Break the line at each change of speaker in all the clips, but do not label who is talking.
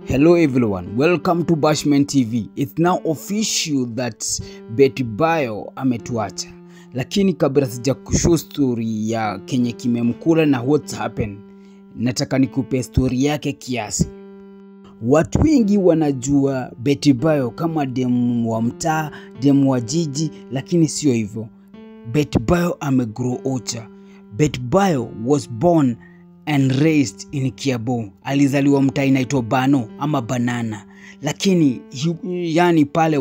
Hello everyone, welcome to Bashman TV. It's now official that Betty Bayo ametuacha. Lakini kabla sijakushow story ya kenye kimemkula na what's happened, nataka nikupe story yake kiasi. Watu wengi wanajua Betty Bayo kama demu wa mtaa, demu wa jiji, lakini sio hivyo. Betty Bayo amegrow ocha. Betty Bayo was born and raised in Kiambu. Alizaliwa mtaa inaitwa Bano ama Banana. Lakini yani pale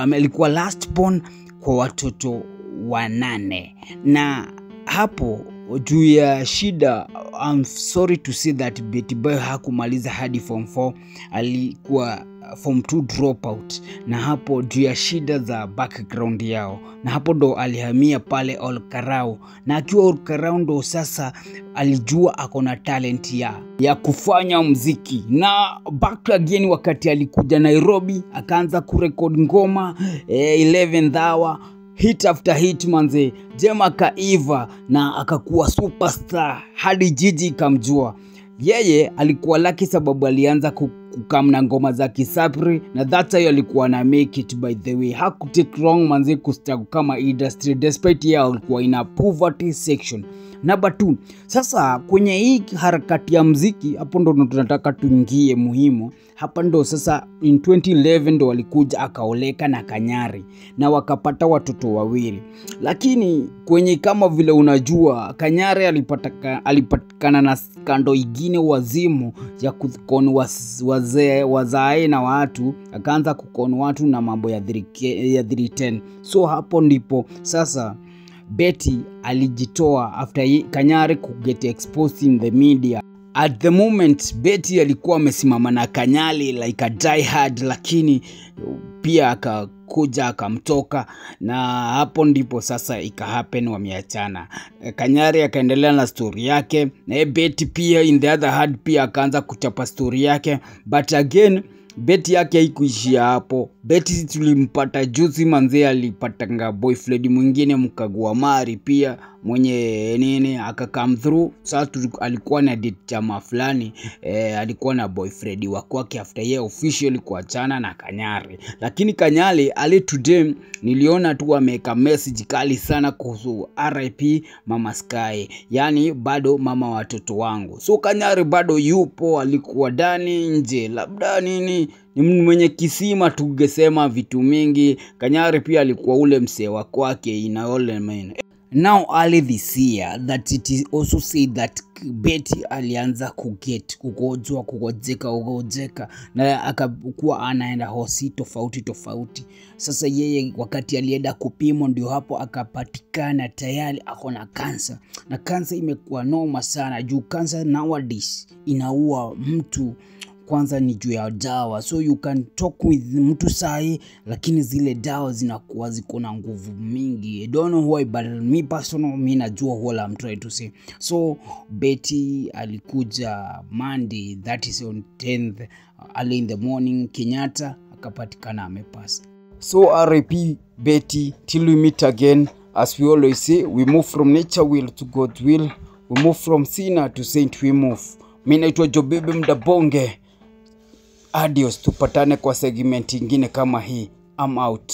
alikuwa last born kwa watoto 8. Na hapo juu ya shida, I'm sorry to say that Betty Bayo hakumaliza hadi form 4, alikuwa form 2 dropout. Na hapo juu ya shida za background yao, na hapo ndo alihamia pale Olkarau. Na akiwa Olkarau ndo sasa alijua ako na talent ya kufanya muziki. Na back again wakati alikuja Nairobi akaanza kurekod ngoma 11th hour, hit after hit manze. Jema kaiva na akakuwa superstar hadi jiji ikamjua. Yeye alikuwa lucky sababu alianza kukam na ngoma za Kisapri, na that's how alikuwa na make it by the way. Haku take wrong manze kustagu kama industry, despite yeye alikuwa in a poverty section. Number 2, sasa kwenye hii harakati ya muziki hapo ndo tunataka tuingie muhimu. Hapa ndo sasa in 2011 ndo alikuja akaoleka na Kanyari na wakapata watoto 2. Lakini kwenye kama vile unajua Kanyari alipatikana na skando ingine wazimu ya kukon wazae na watu, akaanza kukon watu na mambo ya 310. So hapo ndipo sasa Betty alijitoa after Kanyari kuget exposed in the media. At the moment Betty alikuwa amesimama na Kanyari like a die hard, lakini pia akakuja akamtoka, na hapo ndipo sasa ika happen wameachana. Kanyari akaendelea na story yake, na Betty pia in the other hand pia akaanza kuchapa story yake. But again Betty yake haikuishia hapo. Betty tulimpata juzi manze, alipatanga boyfriend mwingine mkagua mari pia mwenye nini aka come through. Sasa alikuwa na date jamaa fulani, alikuwa na boyfriend wa kwake after yeye officially kuachana na Kanyari. Lakini Kanyari ali today niliona tu ameweka message kali sana kuhusu RIP Mama Sky, yani bado mama watoto wangu. So Kanyari bado yupo, alikuwa ndani nje labda nini ni mwenye kisima tungesema vitu mingi. Kanyari pia alikuwa ule msee wa kwake in all men. Now early this year that it is also said that Betty alianza kuget kugojwa kugojeka na akakuwa anaenda hosi tofauti tofauti. Sasa yeye wakati alienda kupimwa ndio hapo akapatikana tayari ako na kansa. Na kansa imekuwa noma sana juu kansa nowadays inaua mtu. Kwanza ni juu ya dawa, so you can talk with mtu sahi, lakini zile dawa zinakuwa ziko na nguvu mingi. I don't know why, but me personal, mi najua what I'm trying to say. So Betty alikuja Monday, that is on 10th early in the morning, Kenyatta akapatikana amepasa. So RIP Betty, till we meet again. As we always say, we move from nature will to God will, we move from sinner to saint we move. Mi naitwa Jobibi Mdabonge. Adios, tupatane kwa segment ingine kama hii. I'm out.